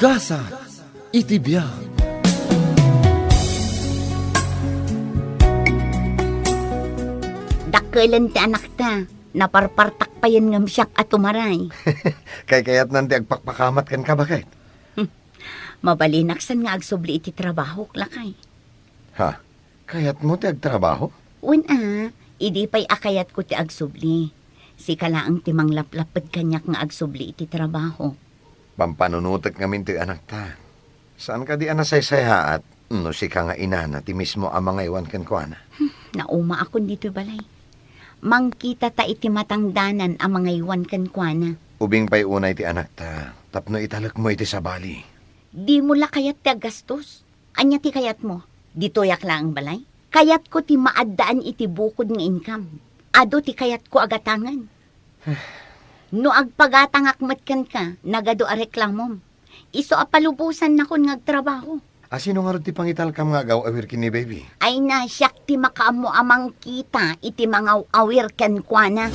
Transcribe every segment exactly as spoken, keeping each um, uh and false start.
Gasat iti biag. Dakkelen ti anakta. Naparpartak payen ngem siak a tumaray. Kaykayatnan ti agpakpakamat kenka, baket? Mabalinak san nga agsubli iti trabahok, lakay. Ha? Kayatmo ti agtrabaho? Wen a, idi pay a kayatko ti agsubli. Sika laeng ti manglaplapped kaniak nga agsubli iti trabaho. Pampanunotek ngamin ti anakta. Saan kadi a nasaysayaat no sika nga inana ti mismo a mangaywan kenkuana? Hmm, naumaakon ditoy balay. Mangkitata iti matangdanan a mangaywan kenkuana. Ubing pay unay ti anakta tapno italekmo iti sabali. Dimo la kayat ti aggastos? Ania ti kayatmo? Ditoyak laeng balay? Kayatko ti maaddaan iti bukod nga income. Adu ti kayatko a gatangen. No agpagatangak met kenka, nagadu a reklamom. Isu a palubosannakon nga agtrabaho. A, sino ngarud ti pangitalkam nga agaw-awir ken ni baby? Ay na, siak ti makaammo a mangkita iti mangaw-awir kenkuana.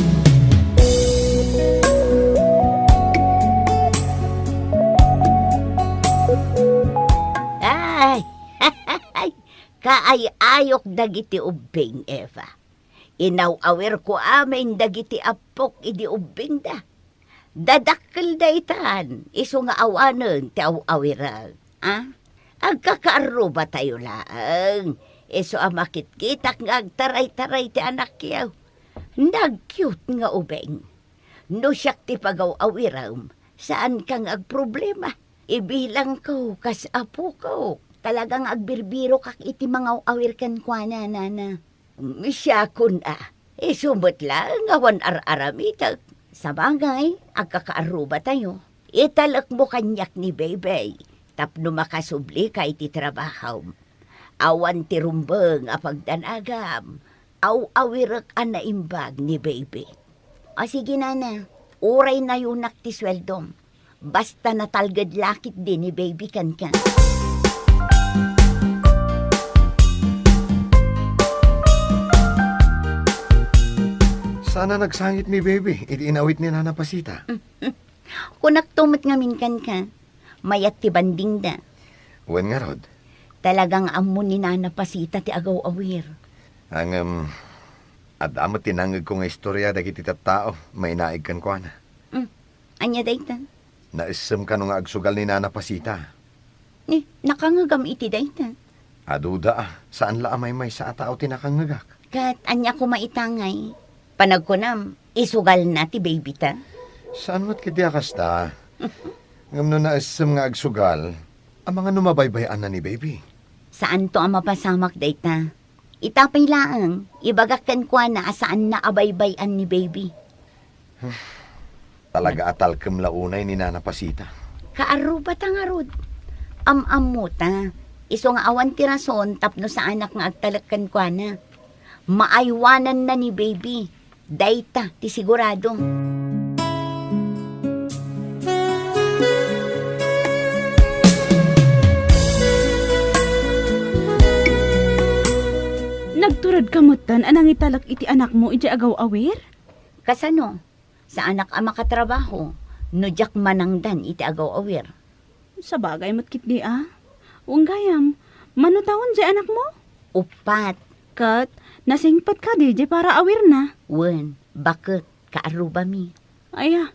Ay! Kaay-ayok dagiti ubbing, Eva. Inaw-awirko amin dagiti appok idi ubbingda. Dadakkel daytan, isu nga awanen ti aw-awirek. A? Agkakaarrubatayo laeng, isu a makitkitak nga agtaraytaray ti anakyo. Nagcute nga ubing. No siak ti pagaw-awirem, saanka nga agproblema. Ibilangko kas apokok. Talaga nga agbirbirokak iti mangaw-awir kenkuana, nana. Siakon a, isu met laeng nga awan ar-aramidek. Sabagay, agkakaarrubatayo. Italekmo kaniak ni Baybay tapno makasublika iti trabahom. Awan ti rumbeng a pagdanagam. Aw-awirek a naimbag ni Baby. O sige, nana, uray nayunak ti sueldom. Basta natalged la ketdi ni Baby kenka. Saan a nagsangit ni Baby idi inawit ni Nana Pasita? Kunakto met ngamin kenka, mayat ti bandingda. Wen ngarud? Talaga nga ammo ni Nana Pasita ti agaw-awir. Ngem, adda met ti nangngegko nga istoria dagiti tattao mainaig kenkuana. Mm. Ania dayta? Naessem kano nga agsugal ni Nana Pasita? Ni, nakangngegam iti dayta? Aduda a, saan la a maymaysa a tao ti nakangngegak. Ket ania koma ita ngay? Panagkunam, isugalna ti Baby ta? Saan met ketdi a kasta? Ngem no naessem nga agsugal, amangan no mabaybay-anna ni Baby? Saanto a mapasamak dayta. Ita pay laeng, ibagak kenkuana a saanna a baybay-an ni Baby. Talaga a talkem la unay ni Nana Pasita. Kaarrubata ngarud. Am-ammota, isu nga awan ti rason tapno saanak nga agtalek kenkuana. Maaywananna ni Baby. Dayta ti sigurado. Nagturedka metten a nangitalek iti anakmo idiay agaw-awir? Kasano? Saanak a makatrabaho no diak manangdan iti agaw-awir. Sabagay met ketdi a. Wen gayam, mano taon diay anakmo? Uppat. Ket nasingpet kadi diay paraawirna? Wen, baket, kaarrubami. Aya,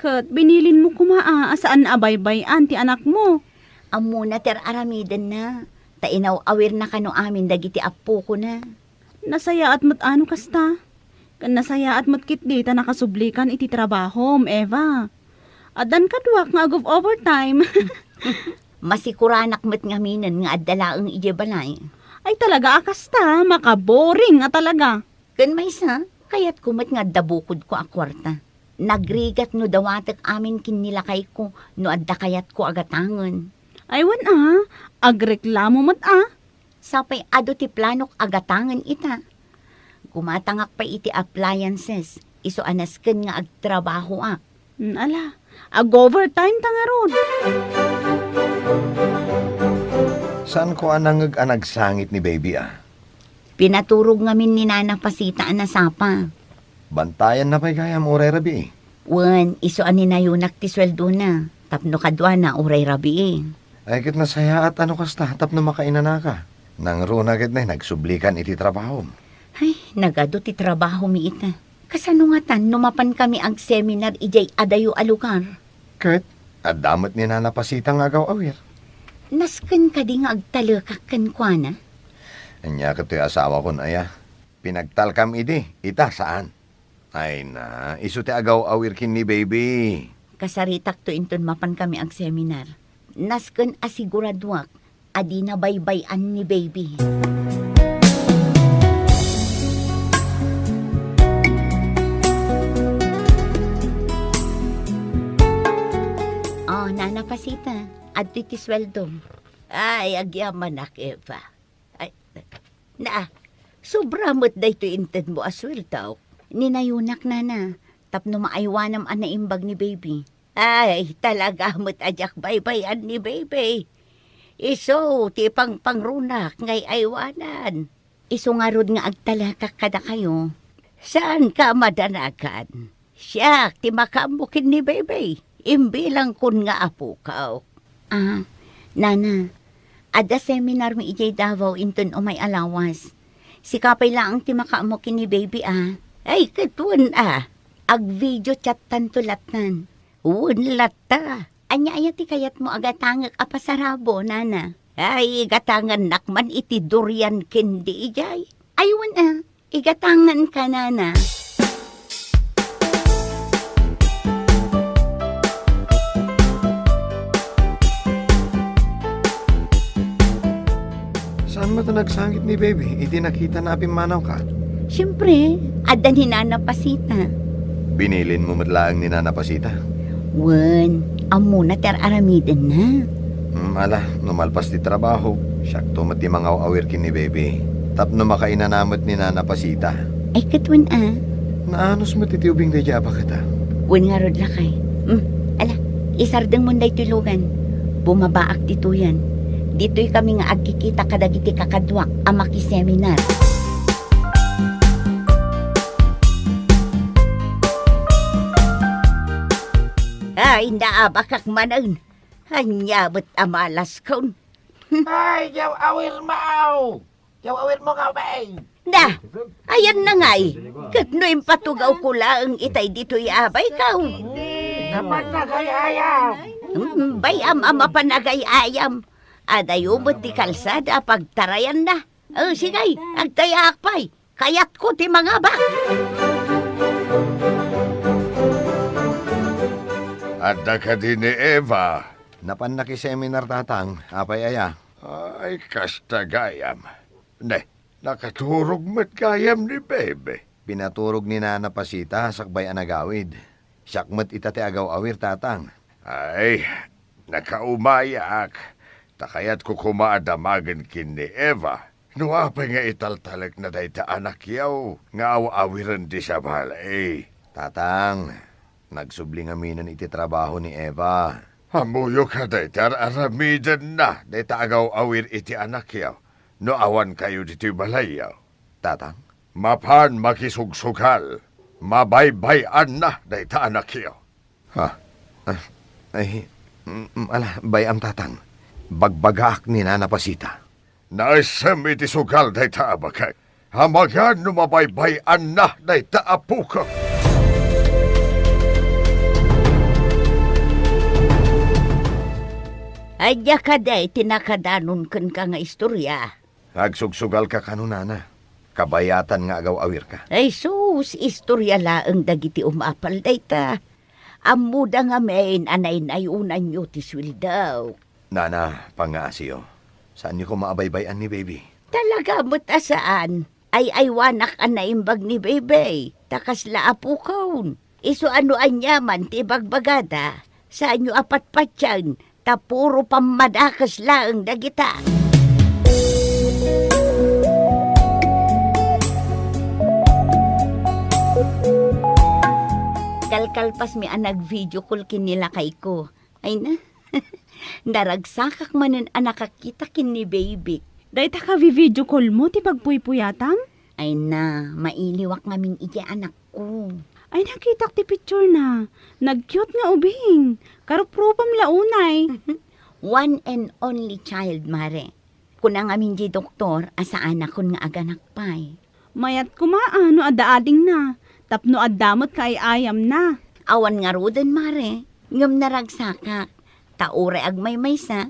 ket binilinmo koma a, a saan a baybay-an ti anakmo. Ammona ti ar-aramidenna, ta inaw-awirna kano amin dagiti appokona. Nasayaat met a no kasta. Ken nasayaat met ketdi ta nakasublikan iti trabahom, Eva. Addan kaduak nga ag-overtime. Masikuranak met ngaminen nga adda laeng idiay balay. Ay, talaga a kasta, makaboring a talaga. Ken maysa, kayatko met nga adda bukodko a kuarta. Nagrigat no dawatek amin ken ni lakayko no adda kayatko a gatangen. Ay, wen a, agreklamo met a. Sapay adu ti planok a gatangen ita. Gumatangak pay iti appliances, isu a nasken nga agtrabahoak. Mm, ala, ag-overtime ta ngarud. Saanko a nangngeg a nagsangit ni Baby a? Pinaturog ngamin ni Nana Pasita a nasapa. Bantayanna pay gayam uray rabii. Wen, isu a ninayunak ti sueldona. Tapno kaduana uray rabii. Ay, ket nasayaat a no kasta tapno makainanaka. Nangruna ket nay nagsublikan iti trabahom. Ay, nagadu ti trabahomi ita. Kasano ngatan no mapankami agseminar idiay adayo a lugar? Ket adda met ni Nana Pasita nga agaw-awir. Nasken kadi nga agtalekak kenkuana? Ania ket toy asawakon aya? Pinagtalkam idi, ita saan. Ay na, isu ti agaw-awir ken ni Baby. Kasaritakto inton mapankami agseminar. Nasken a siguraduak a dina baybay-an ni Baby. Oh, Nana Pasita, adtoy ti sueldom. Ay, agyamanak, Eva. Ay, na, sobra met daytoy intedmo a sueldo. Ninayonak, Nana, tapno maaywanam a naimbag ni Baby. Ay, talaga met a diak baybay-an ni Baby. Isu ti pangpangrunak nga ay-aywanan. Isu ngarud nga agtalekak kadakayo. Saanka a madanagan. Siak ti makaammo ken ni Baby. Imbilangkon nga apokaw. Ah, Nana, adda seminarmi idiay Davao inton umay a lawas. Sika pay laeng ti makaammo ken ni Baby, a. Ay, ket wen, a. Ag-video chat-tanto lattan. Wen latta. Ania aya ti kayatmo a gatangek a pasarabo, Nana? Ay, igatangannak man iti durian candy idiay. Ay, wen, a. Igatanganka, Nana. Saan met a nagsangit ni Baby iti nakitana a pimmanawka? Siempre, adda ni Nana Pasita. Binilinmo met laeng ni Nana Pasita? Wen, ammona ti ar-aramidenna. Hmm, ala, no malpas ti trabaho, siakto met ti mangaw-awir ken ni Baby. Tapno makainana met ni Nana Pasita. Ay, ket wen, a. Naanus met iti ubing daydiay a baket, a. Wen ngarud, lakay. Hmm, ala, isardengmon daytoy lugan. Bumabaak ditoyen. Ditoy kami nga agkikita kadagiti kakaduak a makiseminar. Ay, naabakak manen. Ania met a malaskon? Ay, diak aw-awirmo! Diak aw-awirmo nga ubing! Na, ayanna ngay. Ket no impatugawko laeng itay ditoy a baybay, kaw. Napan nagay-ayam. Mm, bay-am a mapan nagay-ayam. Adayo met ti kalsada a pagtarayanna. O, sige, agtayaak pay. Kayatko ti mangabak. Adda kadi ni Eva? Napan nakiseminar, Tatang. Apay aya? Ay, kasta gayam. Ne, nakaturog met gayam ni Baby. Pinaturog ni Nana Pasita sakbay a nagawid. Siak met ita ti agaw-awir, Tatang. Ay, nakaumayak. Ta kayatko koma a damagen ken ni Eva. No apay nga italtalekna dayta anakyo nga aw-awiren ti sabali? Tatang, nagsubli ngaminen iti trabaho ni Eva. Ammoyo kadi ti ar-aramidenna dayta agaw-awir iti anakyo no awan kayo ditoy balayyo? Tatang? Mapan makisugsugal, mabaybay-anna dayta anakyo. Ha? Ah, ay, mm, ala, bay-am, Tatang. Bagbagaak ni Nana Pasita. Naisem iti sugal dayta a baket. Amangan no mabaybay-anna dayta a pukaw. Ania kadi ti nakadanon kenka nga istoria? Agsugsugalka kano, Nana. Kabayatan nga agaw-awirka. Ay sus, istoria laeng dagiti umapal dayta. Ammoda ngamin a naynayonanyo ti sueldo. Nana, pangngaasiyo. Saanyo koma a baybay-an ni Baby. Talaga met a saan. Ay-aywanak a naimbag ni Baby. Ta kasla a pukaw. Isu a no aniaman ti ibagbagada, saanyo a patpatien, ta puro pammadakes laeng dagita. Kalkalpasmi a nag-video call ken ni lakayko. Ay na, naragsakak manen a nakakita ken ni Baby. Dayta ka-video call mo ti pagpuypuyatam? Ay na, mailiwak ngamin iti anak ko. Ay, nakitak ti picture na. Nag-cute nga ubing. Karuprupam la unay. One and only child, Mare. Kuna ngamin di doktor a saanakon nga aganak pay. Mayat koma a no adda adingna, tapno adda met kaay-ayamna. Awan ngaruden, Mare, ngem naragsakak. Ta uray agmaymaysa,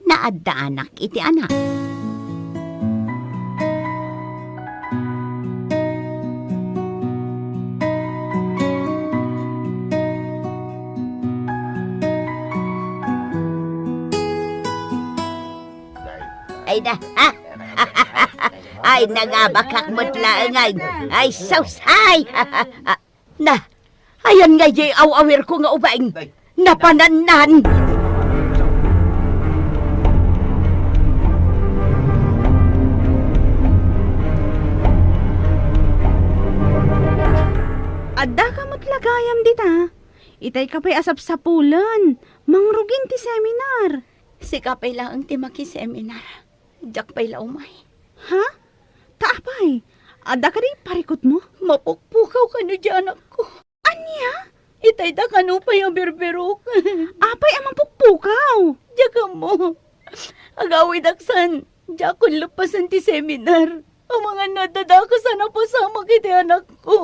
naaddaanak iti anak. Ay da. Ay, nangabakak met laeng ay. Ay, sus, ay. Na, ayan nga diay aw-awirko nga ubing. Napanannan. Addaka met la gayam dita. Itay ka pay a sapsapulen. Mangrugin ti seminar. Sika pay laeng ti makiseminar. Diak pay la umay. Ha? Ta apay? Adda kadi parikutmo? Mapukpukaw kano diay anakko. Ania? Itay da kano pay a birbirok. Apay a mapukpukaw? Diak ammo. Agawidaksan, diakon leppasen ti seminar. Amangan no adda dakes a napasamak iti anakko.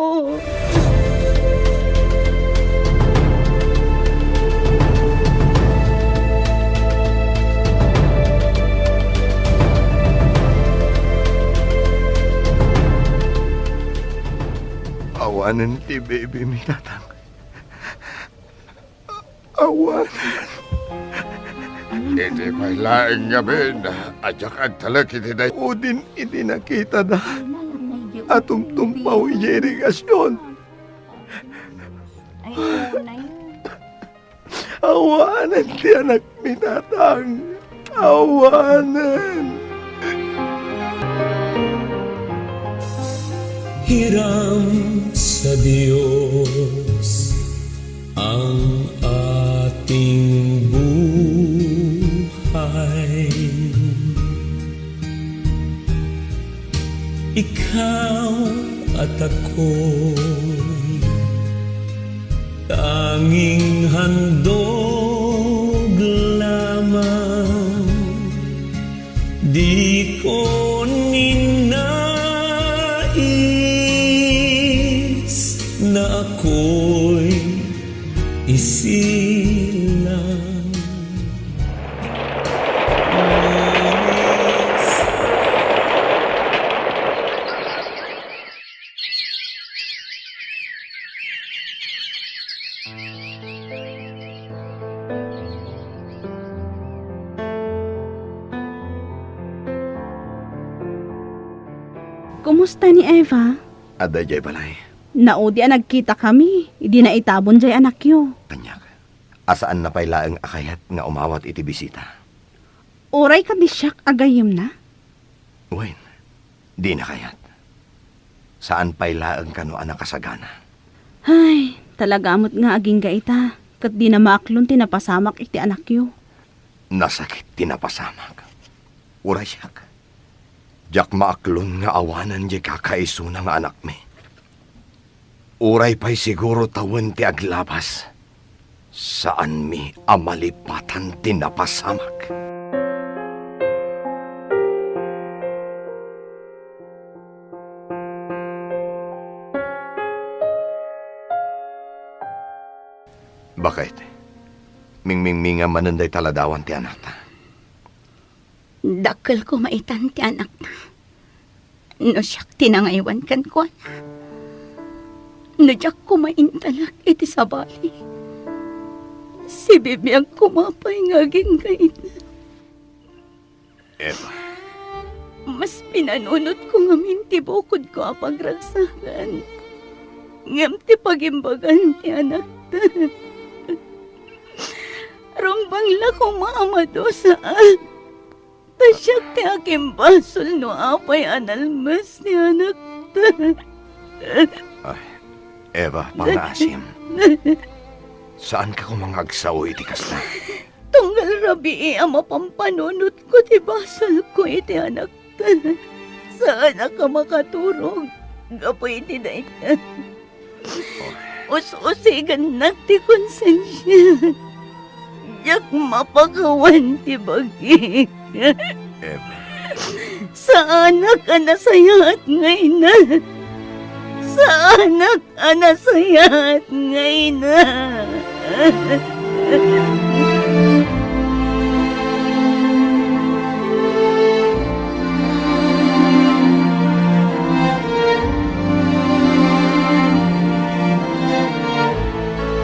Awanen ti baby mi, Tatang. Awanen. Iti pay laeng ngamin a diak agtalek iti day-, udin iti nakitada a tumtumpaw idiay irigasion. Awanen ti anakmi, Tatang. Awanen. Hiram sa Diyos ang ating buhay. Ikaw at ako'y tanging handog lamang. Di ko ninais na ako'y isilang. Kumusta ni Eva? Adda idiay balay. Naudi a nagkitakami idi naitabon diay anakyo. Aniak, a saanna pay laeng a kayat nga umawat iti bisita. Uray kadi siak a gayyemna? Wen, dina kayat. Saan pay laeng kano a nakasagana. Ay, talaga met nga agingga ita, ket dina maaklon ti napasamak iti anakyo. Nasakit ti napasamak. Uray siak. Diak maaklon nga awanen diay kakaisuna nga anakmi. Uray pay siguro tawen ti aglabas, saanmi a malipatan ti napasamak. Baket, mingmingminga manen dayta ladawan ti anakta. Dakkel koma itan ti anakta. No siak ti nangaywan kenkuana, no diak koma intalek iti sabali, sibibiag koma pay nga agingga ita. Eva. Mas pinanunotko ngamin ti bukodko a pagragsakan ngem ti pagimbagan ti anakta. Rumbeng la koma a madusaak. Ta siak ti akimbasol no apay a nalmes ti anakta. Ay, Eva, pangaasim. Saanka koma nga agsao iti kasta? Tunggal rabii a mapampanunotko ti basolko iti anakta. Saanak a makaturog gapu iti dayta. Oh, Us-usigannak ti konsensiak. Diak mapakawan ti bagik. Eva. Saanak a nasayaat nga ina. Saanak a nasayaat nga ina.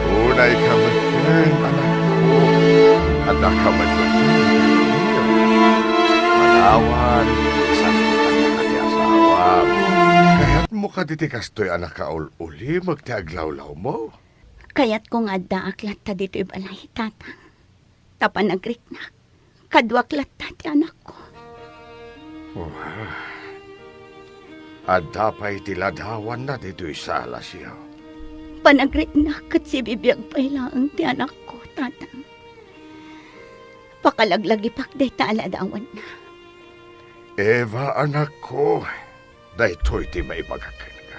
Unayka metten, anakko. Addaka met laeng ti pamilya. Manawan, sangpetanka ti asawam. Kayatmo kadi ti kastoy a nakaul-ulimek ti aglawlawmo? Kayatko nga addaak latta ditoy balay, Tatang. Ta panagriknak, kaduak latta ti anakko. Wah, adda pay ti ladawanna ditoy salasyo. Panagriknak ket sibibiag pay laeng ti anakko, Tatang. Pakalaglagipak dayta a ladawanna. Eva, anakko, daytoy ti maibagak kenka.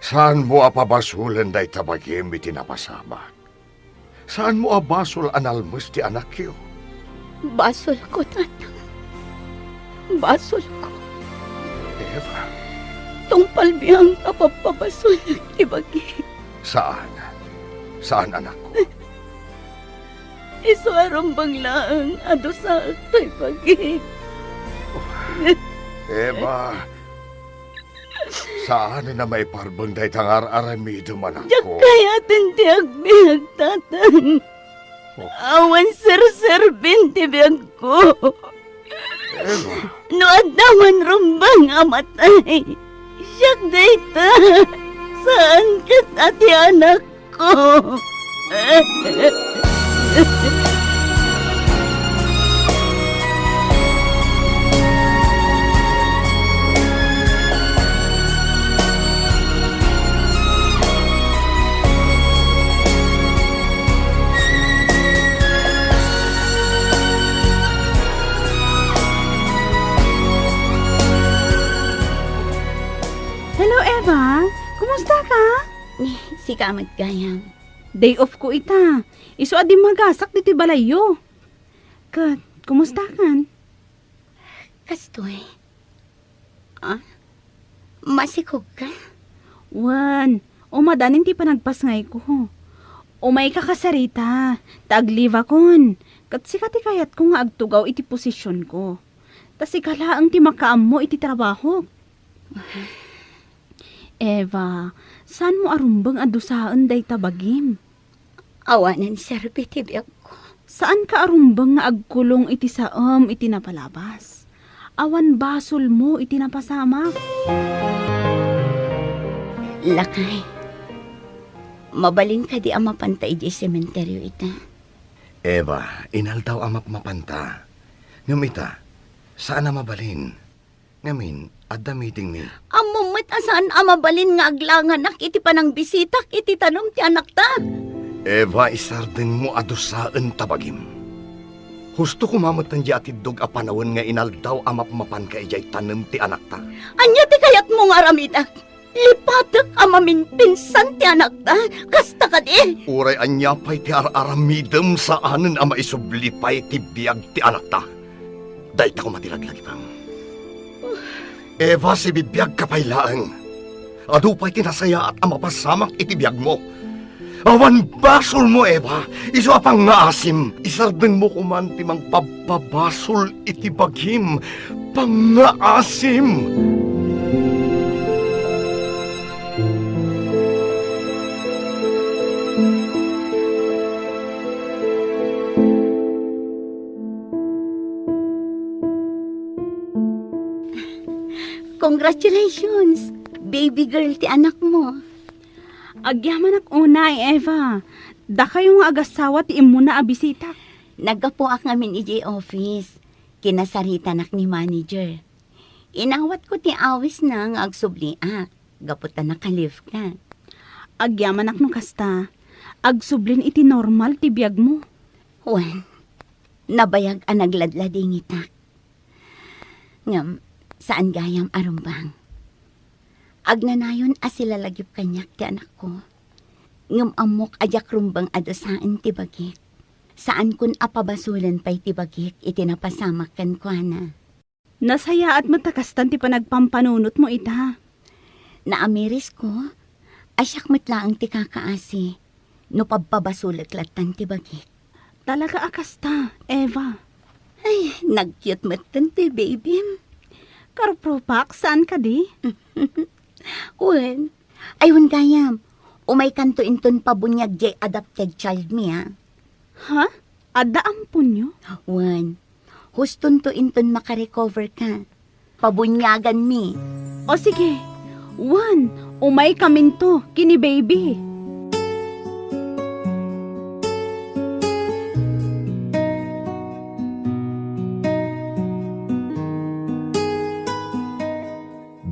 Saanmo a pabasolen dayta bagim iti napasamak. Saanmo a basol a nalmes ti anakyo? Basolko, Tatang. Basolko. Eva. Tungpal biang a pagpabasol ti bagi. Saan. Saan, anakko. Isu a rumbeng laeng a dusaek toy bagi. Eva, saan a maiparbeng dayta nga ar-aramidem, anakko. Diak kayaten ti agbiag, Tatang. Oh. Awan serserbin ti biagko. Eva. No adda man rumbeng a matay, siak dayta. Saan ket a ti anakko. Hello, Eva. Kumusta ka? Ni, sika met gayam. Day off ko ita. Isu a dimmagasak ditoy balayyo. Ket, kumusta kan? Kastoy. Ah? Masikog ka? Wen, umadanin ti panagpasngayko. Umayka kasarita, ta aglibakon. Ket sika ti kayatko nga agtugaw iti posisionko. Ta sika laeng ti makaammo iti trabahok. Eva, saanmo a rumbeng a dusaen dayta bagim? Awanen serbi ti biagko. Saanka a rumbeng nga agkulong iti saem iti napalabas. Awan basolmo iti napasamak. Lakay, mabalin kadi a mapanta idiay sementeryo ita? Eva, inaldaw a mapmapanta. Ngem ita, saan a mabalin. Ngamin, adda meetingmi. Ammom met a saan a mabalin nga aglanganak iti panangbisitak iti tanem ti anakta. Eva, isardengmo a dusaen ta bagim. Husto koma metten diay atiddog a panawen nga inaldaw a mapmapanka idiay tanem ti anakta. Ania ti kayatmo nga aramidek? Lipatek a maminpinsan ti anakta, kasta kadi? Uray ania pay ti ar-aramidem, saanen a maisubli pay ti biag ti anakta. Dayta koma ti laglagipem. Eva, sibibiagka pay laeng. Adu pay ti nasayaat a mapasamak iti biagmo. Awan basolmo, Eva, isu a pangngaasim. Isardengmo koman ti mangpabpabasol iti bagim. Pangngaasim. Congratulations! Baby girl ti anakmo. Agyamanak unay, Eva. Dakayo nga agassawa ti immuna a bisitak. Naggapuak ngamin idiay office. Kinasaritanak ni manager. Inawatko ti awisna nga agsubliak, gapu ta naka-leave ka. Agyamanak no kasta. Agsublin iti normal ti biagmo. Wen, nabayag a nagladladingitak. Ngem, saan gayam a rumbeng. Agnanayon a silalagip kaniak ti anakko. Ngem ammok a diak rumbeng a dusaen ti bagik. Saankon a pabasolen pay ti bagik iti napasamak kenkuana. Nasayaat met a kastan ti panagpampanunotmo ita. Naamirisko, a siak met laeng ti kakaasi no pabpabasolek lattan ti bagik. Talaga a kasta, Eva. Ay, nag-cute metten ti baby. Karupropak, saan kadi? Wen, ay wen gayam, umaykanto inton pabuniag diay adopted child mi, a. Ha? Adda amponyo? Wen, hustonto inton makarecover ka. Pabuniaganmi. O sige, wen, umaykaminto ken ni baby.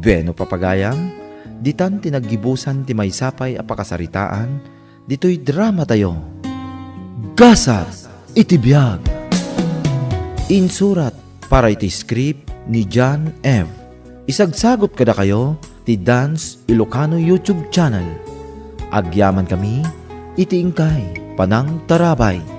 Bueno, papagayam, ditan ti naggibusan ti maysa pay a pakasaritaan ditoy dramatayo. Gasat iti biag. Insurat para iti script ni John F. Isagsagut kadakayo ti Dance Ilocano YouTube channel. Agyamankami iti inkay panangtarabay.